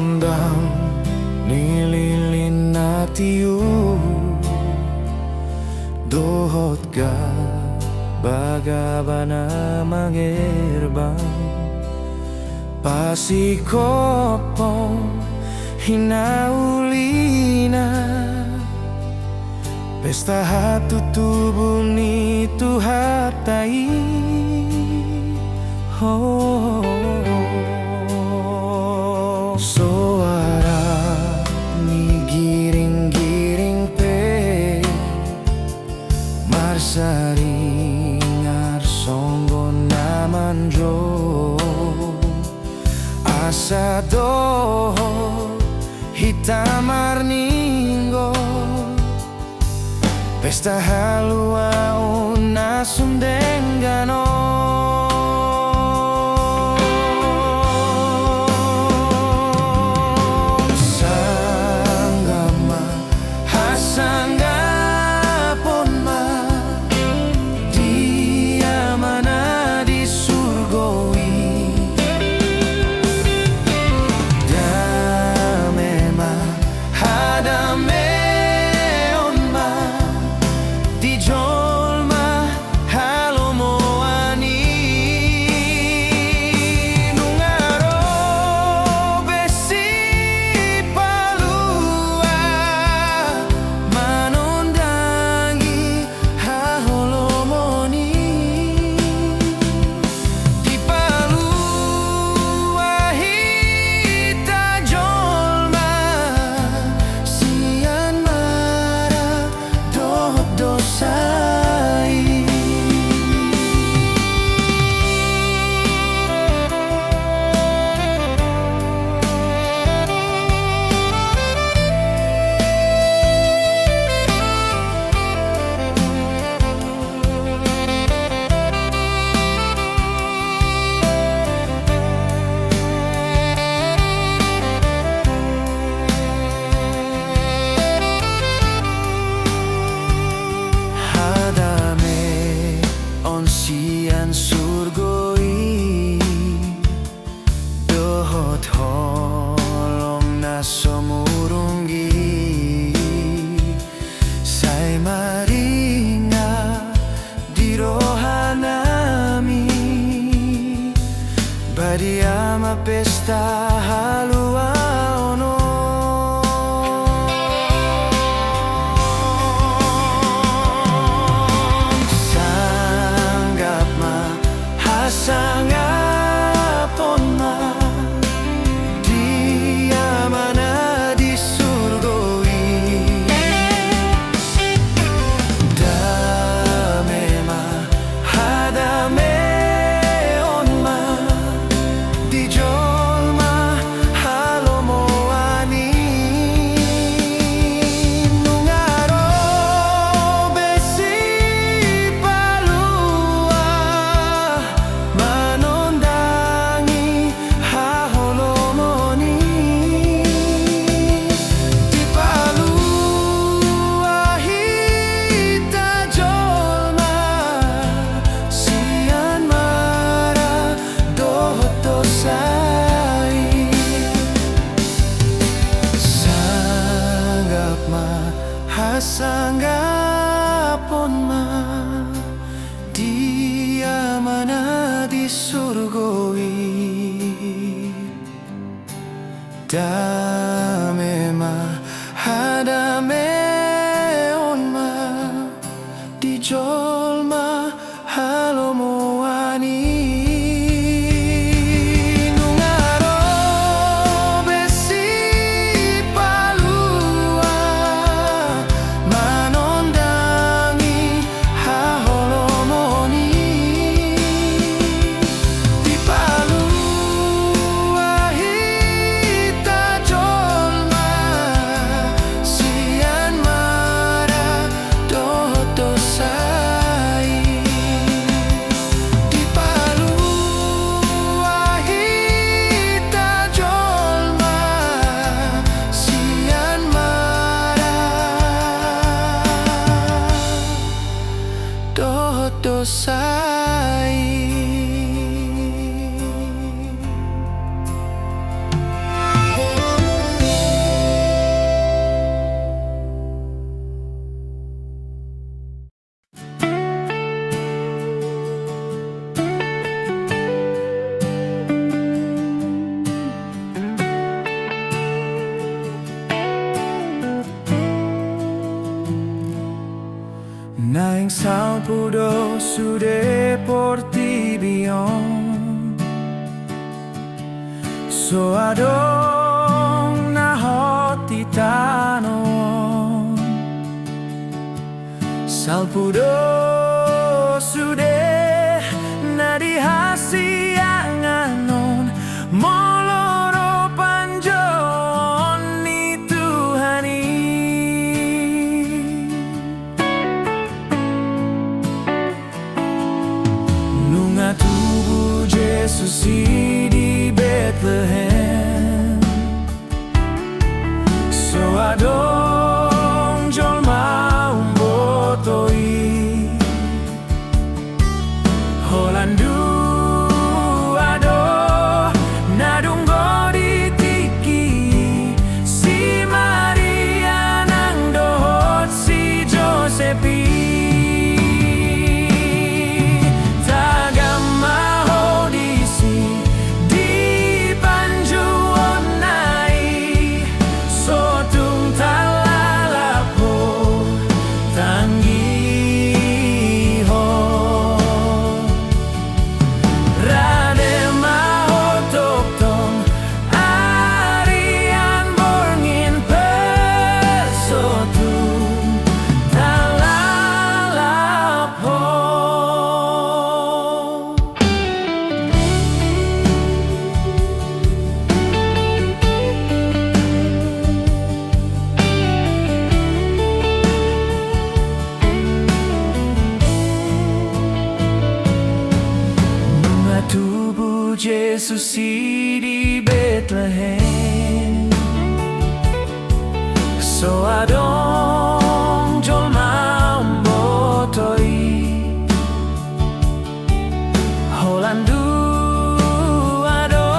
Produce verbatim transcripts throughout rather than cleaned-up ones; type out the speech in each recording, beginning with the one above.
Dang ni lilin na tiur dohot gabagaba na mangerbang, pasikophon hinaulina, pesta hatutubu ni Tuhanta i. Ho, soara ni giringgiring pe marsaringar songon na manjou, asa dohot hita marningol, pesta haluaon na sun denggan on. Sanggap ma, hasanggapon ma di Amana di surgo i. Dame ma, hadameon ma di jolma halomoan i. Nunga ro be Sipalua manondangi haholomon i. Dipalua hita jolma sian mara dohot dosa i. Hadameon sian surgo i dohot holong na so murunggi, sai maringan di rohanami, badia ma pesta haluaon on. Sanggap ma, hasanggapon ma di Amana di surgo i. Dame ma, hadameon ma di jolma halomoan i. Nunga ro be Sipalua manondangi haholomon i. Dipalua hita jolma sian mara dohot dosa i. Sanggap ma, hasanggapon ma di Amana di surgo i. Dame ma, hadameon ma di jolma halomoan i. Nunga ro be Sipalua manondangi haholomon i. Dipalua hita jolma sian mara dohot dosa i. Dipalua hita jolma sian mara dohot dosa i. Salpu do sude portibi on, so adong na hot di tano on. Salpu do sude na di hasiangan on, molo ro panjouon ni Tuhan i. Nunga tubu Jesus i di Betlehem, so adong jolma umboto i. Holan dua do na dung ro di tingki i, si Maria nang dohot si Josep i. Tagam ma ho disi di panjouonna i, so tung tarlalap ho, tanggihon. Rade ma ho tongtong arian borngin pe, so tung tarlalap ho. Nunga tubu Jesus i di Betlehem, so adong jolma umboto i. Holan dua do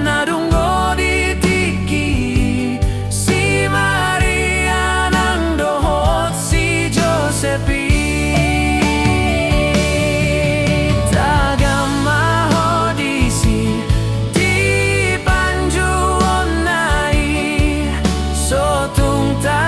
na dung ro di tingki i, si Maria nang dohot si Josep i. Tagam ma ho disi di panjouonna i, so tung ta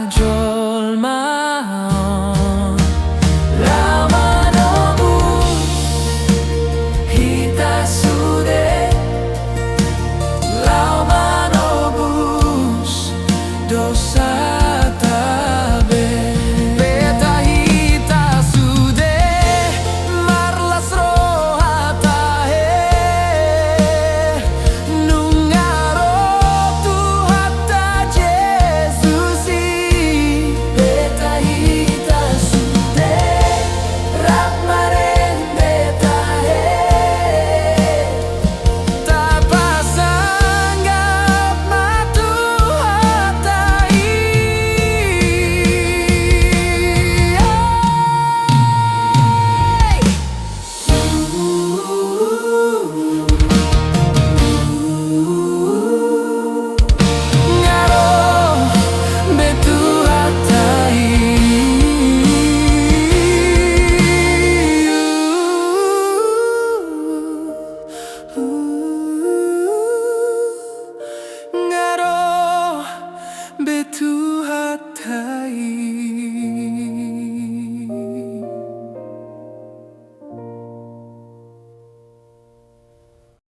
jolma